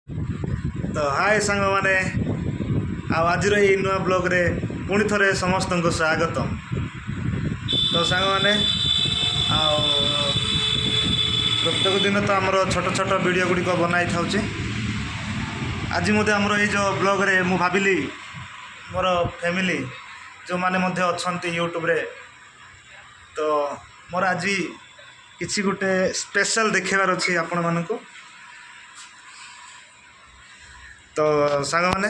ତ ହାଏ ସାଙ୍ଗମାନେ, ଆଉ ଆଜିର ଏଇ ନୂଆ ବ୍ଲଗ୍ରେ ପୁଣି ଥରେ ସମସ୍ତଙ୍କୁ ସ୍ୱାଗତମ। ତ ସାଙ୍ଗମାନେ, ଆଉ ପ୍ରତ୍ୟେକ ଦିନ ତ ଆମର ଛୋଟ ଛୋଟ ଭିଡ଼ିଓ ଗୁଡ଼ିକ ବନାଇଥାଉଛି। ଆଜି ମଧ୍ୟ ଆମର ଏଇ ଯେଉଁ ବ୍ଲଗ୍ରେ ମୁଁ ଭାବିଲି ମୋର ଫ୍ୟାମିଲି ଯେଉଁମାନେ ମଧ୍ୟ ଅଛନ୍ତି ୟୁଟ୍ୟୁବରେ, ତ ମୋର ଆଜି କିଛି ଗୋଟେ ସ୍ପେଶାଲ୍ ଦେଖେଇବାର ଅଛି ଆପଣମାନଙ୍କୁ। ତ ସାଙ୍ଗମାନେ,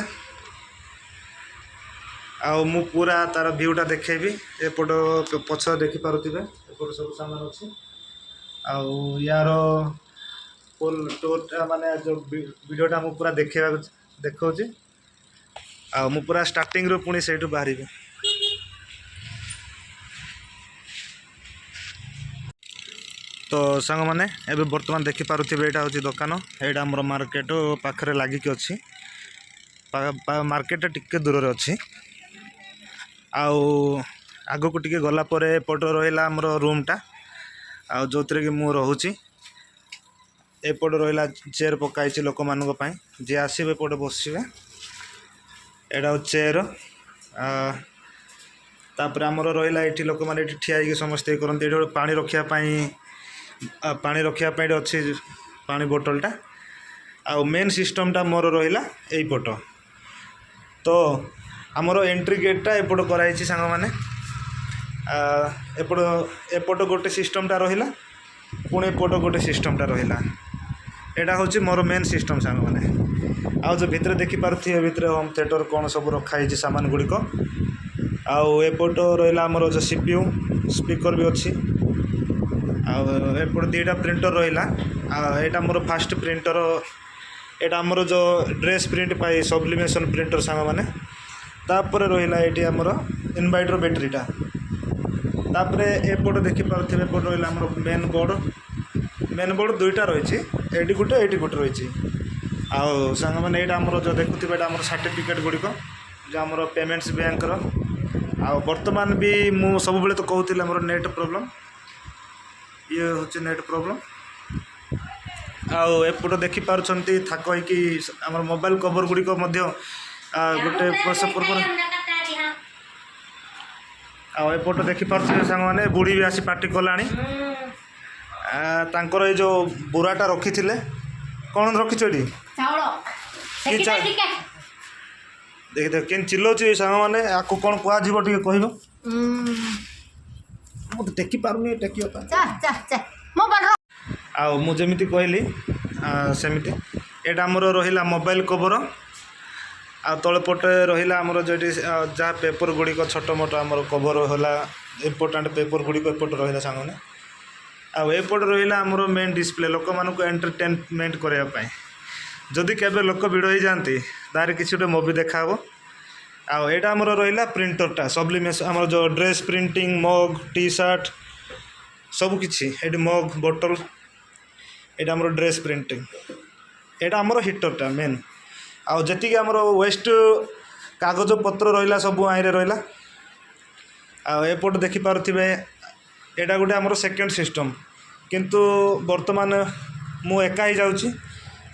ଆଉ ମୁଁ ପୁରା ତାର ଭିୟୁଟା ଦେଖେଇବି। ଏପଟ ପଛ ଦେଖିପାରୁଥିବେ, ଏପଟ ସବୁ ସାମାନ ଅଛି। ଆଉ ୟାର ଫୁଲ୍ ଟୁର୍ଟା ମାନେ ଯେଉଁ ଭିଡ଼ିଓଟା ମୁଁ ପୁରା ଦେଖେଇବାକୁ ଦେଖାଉଛି। ଆଉ ମୁଁ ପୁରା ଷ୍ଟାର୍ଟିଂରୁ ପୁଣି ସେଇଠୁ ବାହାରିବି। ତ ସାଙ୍ଗମାନେ, ଏବେ ବର୍ତ୍ତମାନ ଦେଖିପାରୁଥିବେ ଏଇଟା ହେଉଛି ଦୋକାନ। ଏଇଟା ଆମର ମାର୍କେଟ ପାଖରେ ଲାଗିକି ଅଛି, ମାର୍କେଟଟା ଟିକେ ଦୂରରେ ଅଛି। ଆଉ ଆଗକୁ ଟିକେ ଗଲା ପରେ ଏପଟ ରହିଲା ଆମର ରୁମ୍ଟା, ଆଉ ଯେଉଁଥିରେ କି ମୁଁ ରହୁଛି। ଏପଟ ରହିଲା ଚେୟାର ପକା ହେଇଛି ଲୋକମାନଙ୍କ ପାଇଁ, ଯିଏ ଆସିବେ ଏପଟେ ବସିବେ। ଏଇଟା ହେଉଛି ଚେୟାର। ତାପରେ ଆମର ରହିଲା ଏଇଠି ଲୋକମାନେ ଏଇଠି ଠିଆ ହେଇକି ସମସ୍ତେ ଇଏ କରନ୍ତି। ଏଇଠି ଗୋଟେ ପାଣି ରଖିବା ପାଇଁ, ପାଣି ରଖିବା ପାଇଁ ଏଠି ଅଛି ପାଣି ବୋଟଲଟା। ଆଉ ମେନ୍ ସିଷ୍ଟମ୍ଟା ମୋର ରହିଲା ଏଇପଟ। ତ ଆମର ଏଣ୍ଟ୍ରି ଗେଟ୍ଟା ଏପଟ କରାହେଇଛି ସାଙ୍ଗମାନେ। ଏପଟ ଗୋଟେ ସିଷ୍ଟମ୍ଟା ରହିଲା, ପୁଣି ଏପଟ ଗୋଟେ ସିଷ୍ଟମ୍ଟା ରହିଲା। ଏଇଟା ହେଉଛି ମୋର ମେନ୍ ସିଷ୍ଟମ୍ ସାଙ୍ଗମାନେ। ଆଉ ଯେଉଁ ଭିତରେ ଦେଖିପାରୁଥିବେ, ଭିତରେ ହୋମ୍ ଥିଏଟର୍ କ'ଣ ସବୁ ରଖାହେଇଛି ସାମାନ ଗୁଡ଼ିକ। ଆଉ ଏପଟ ରହିଲା ଆମର ଯେଉଁ CPU, speaker ବି ଅଛି। ଆଉ ଏପଟ ଦୁଇଟା ପ୍ରିଣ୍ଟର୍ ରହିଲା। ଆଉ ଏଇଟା ମୋର ଫାଷ୍ଟ ପ୍ରିଣ୍ଟର୍, ଏଇଟା ଆମର ଯେଉଁ ଡ୍ରେସ୍ ପ୍ରିଣ୍ଟ ପାଇଁ ସବ୍ଲିମେସନ୍ ପ୍ରିଣ୍ଟର୍ ସାଙ୍ଗମାନେ। ତାପରେ ରହିଲା ଏଇଠି ଆମର ଇନଭାଇଟର୍ ବ୍ୟାଟେରୀଟା। ତାପରେ ଏପଟ ଦେଖିପାରୁଥିବେ, ଏପଟ ରହିଲା ଆମର ମେନ୍ ବୋର୍ଡ଼। ମେନ୍ ବୋର୍ଡ଼ ଦୁଇଟା ରହିଛି, ଏଇଠି ଗୋଟେ ଏଇଠି ଗୋଟେ ରହିଛି। ଆଉ ସାଙ୍ଗମାନେ, ଏଇଟା ଆମର ଯେଉଁ ଦେଖୁଥିବେ, ଏଇଟା ଆମର ସାର୍ଟିଫିକେଟ୍ ଗୁଡ଼ିକ ଯେଉଁ ଆମର ପେମେଣ୍ଟସ୍ ବ୍ୟାଙ୍କର। ଆଉ ବର୍ତ୍ତମାନ ବି ମୁଁ ସବୁବେଳେ ତ କହୁଥିଲି ଆମର ନେଟ୍ ପ୍ରୋବ୍ଲେମ୍, ଇଏ ହେଉଛି ନେଟ୍ ପ୍ରୋବ୍ଲେମ୍। ଆଉ ଏପଟ ଦେଖିପାରୁଛନ୍ତି ଥାକ ହେଇକି ଆମର ମୋବାଇଲ କଭର୍ ଗୁଡ଼ିକ ମଧ୍ୟ ଗୋଟେ ବର୍ଷ ପୂର୍ବରୁ। ଆଉ ଏପଟ ଦେଖିପାରୁଥିବେ ସାଙ୍ଗମାନେ, ବୁଢ଼ୀ ବି ଆସି ପାଟି କଲାଣି। ତାଙ୍କର ଏଇ ଯେଉଁ ବୁରାଟା ରଖିଥିଲେ, କ'ଣ ରଖିଛ ଏଠି? ଚାଉଳ। କି ଦେଖି ଦେଖ କେମିତି ଚିଲଉଛି ସାଙ୍ଗମାନେ। ଆକୁ କ'ଣ କୁହାଯିବ ଟିକେ କହିବ? ମୁଁ ତ ଟେକି ପାରୁନି ଟେକିବା ପାଇଁ। ଆଉ ମୁଁ ଯେମିତି କହିଲି ସେମିତି ଏଇଟା ଆମର ରହିଲା ମୋବାଇଲ କଭର। ଆଉ ତଳେ ପଟେ ରହିଲା ଆମର ଯେଉଁଠି ଯାହା ପେପର ଗୁଡ଼ିକ ଛୋଟ ମୋଟ ଆମର କଭର ହେଲା, ଇମ୍ପୋର୍ଟାଣ୍ଟ ପେପର ଗୁଡ଼ିକ ଏପଟେ ରହିଲା ସାଙ୍ଗମାନେ। ଆଉ ଏପଟେ ରହିଲା ଆମର ମେନ୍ ଡିସପ୍ଲେ, ଲୋକମାନଙ୍କୁ ଏଣ୍ଟରଟେନମେଣ୍ଟ କରିବା ପାଇଁ। ଯଦି କେବେ ଲୋକ ଭିଡ଼ ହେଇଯାଆନ୍ତି, ତାହେଲେ କିଛି ଗୋଟେ ମୁଭି ଦେଖାହେବ। ଆଉ ଏଇଟା ଆମର ରହିଲା ପ୍ରିଣ୍ଟରଟା, ସବ୍ଲିମେସନ୍ ଆମର ଯେଉଁ dress printing, mug, T shirt ସବୁକିଛି ଏଇଠି, ମଗ୍, ବୋଟଲ। ଏଇଟା ଆମର ଡ୍ରେସ୍ ପ୍ରିଣ୍ଟିଂ। ଏଇଟା ଆମର ହିଟରଟା ମେନ୍। ଆଉ ଯେତିକି ଆମର ୱେଷ୍ଟ କାଗଜପତ୍ର ରହିଲା ସବୁ ଆଇରେ ରହିଲା। ଆଉ ଏପଟେ ଦେଖିପାରୁଥିବେ, ଏଇଟା ଗୋଟେ ଆମର ସେକେଣ୍ଡ ସିଷ୍ଟମ୍। କିନ୍ତୁ ବର୍ତ୍ତମାନ ମୁଁ ଏକା ହେଇଯାଉଛି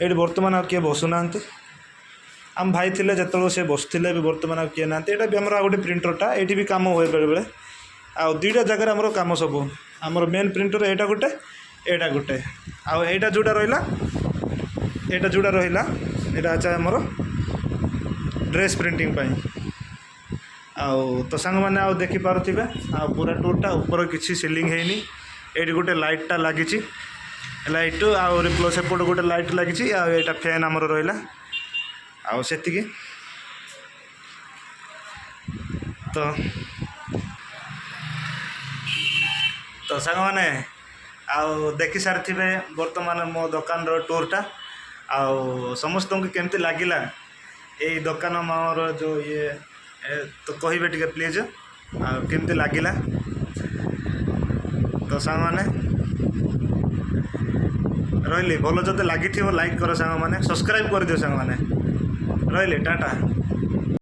ଏଇଠି। ବର୍ତ୍ତମାନ ଆଉ କିଏ ବସୁନାହାନ୍ତି। ଆମ ଭାଇ ଥିଲେ ଯେତେବେଳେ ସେ ବସୁଥିଲେ, ଏବେ ବର୍ତ୍ତମାନ ଆଉ କିଏ ନାହାନ୍ତି। ଏଇଟା ବି ଆମର ଆଉ ଗୋଟେ ପ୍ରିଣ୍ଟରଟା, ଏଇଠି ବି କାମ ହୁଏ ବେଳେବେଳେ। ଆଉ ଦୁଇଟା ଜାଗାରେ ଆମର କାମ ସବୁ। ଆମର ମେନ୍ ପ୍ରିଣ୍ଟର ଏଇଟା ଗୋଟେ, ଏଇଟା ଗୋଟେ। ଆଉ ଏଇଟା ଯେଉଁଟା ରହିଲା, ଏଇଟା ଯେଉଁଟା ରହିଲା, ଏଇଟା ଅଛି ଆମର ଡ୍ରେସ୍ ପ୍ରିଣ୍ଟିଂ ପାଇଁ। ଆଉ ତ ସାଙ୍ଗମାନେ, ଆଉ ଦେଖିପାରୁଥିବେ ଆଉ ପୁରା ଟୁର୍ଟା। ଉପର କିଛି ସିଲିଂ ହେଇନି। ଏଇଠି ଗୋଟେ ଲାଇଟ୍ଟା ଲାଗିଛି, ଲାଇଟ୍। ଆଉ ପ୍ଲସ୍ ଏପଟେ ଗୋଟେ ଲାଇଟ୍ ଲାଗିଛି। ଆଉ ଏଇଟା ଫ୍ୟାନ୍ ଆମର ରହିଲା। ଆଉ ସେତିକି ତ। ତ ସାଙ୍ଗମାନେ, ଆଉ ଦେଖି ସାରିଥିବେ ବର୍ତ୍ତମାନ ମୋ ଦୋକାନର ଟୁର୍ଟା। ଆଉ ସମସ୍ତଙ୍କୁ କେମିତି ଲାଗିଲା ଏଇ ଦୋକାନ ମୋର ଯେଉଁ ଇଏ ତ କହିବେ ଟିକେ ପ୍ଲିଜ୍, ଆଉ କେମିତି ଲାଗିଲା। ତ ସାଙ୍ଗମାନେ ରହିଲି। ଭଲ ଯଦି ଲାଗିଥିବ ଲାଇକ୍ କର ସାଙ୍ଗମାନେ, ସବସ୍କ୍ରାଇବ୍ କରିଦିଅ ସାଙ୍ଗମାନେ। ରହିଲି, ଟାଟା।